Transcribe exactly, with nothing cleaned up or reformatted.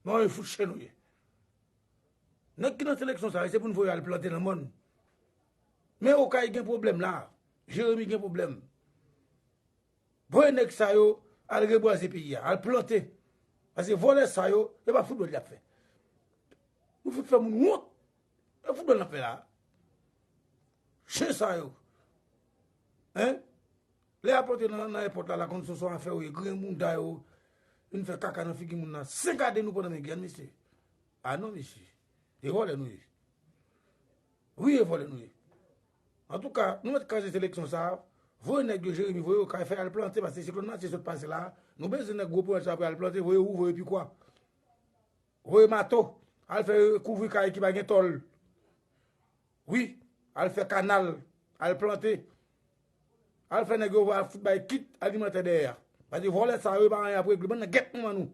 Non, e fout chen nou ye. Nèg ki nan seleksyon sa yo, se pou n voye al plante nan mòn. Men Okay gen pwoblèm la. Jeremi gen pwoblèm. Voye nèg sa yo al rebwaze peyi a, al plante. Paske vòlè sa yo, e pa foutbòl y ap fè. Nou fout fè moun wont. E foutbòl n ap fè la. Chen sa yo. Hein? Lè y ap antre nan, nan èpòt la, la konn se yon afè yo ye, grenn bounda yo, vin fè kaka nan figi moun nan. Senk a de nou pran nan men Guyane, mesye. A non, mesye. E vòlè nou ye. Wi, e vòlè nou ye. Antouka, nou mèt kraze seleksyon sa a. Voye nèg yo, Jeremi, voye Okay fè al plante, paske siklòn Matye sot pase la. Nou bezwen nèg gwo ponyèt sa pou al plante, voye Roux, voye Pikwa. Voye Mato, al fè kouvri kay ki pa gen tòl. Wi, al fè kanal, al plante. Al fè nèg yo al fout bay kit alimantè dèyè a. Paske vòlè sa yo, yo pa anyen ap regle. Bann nan gèt manman nou.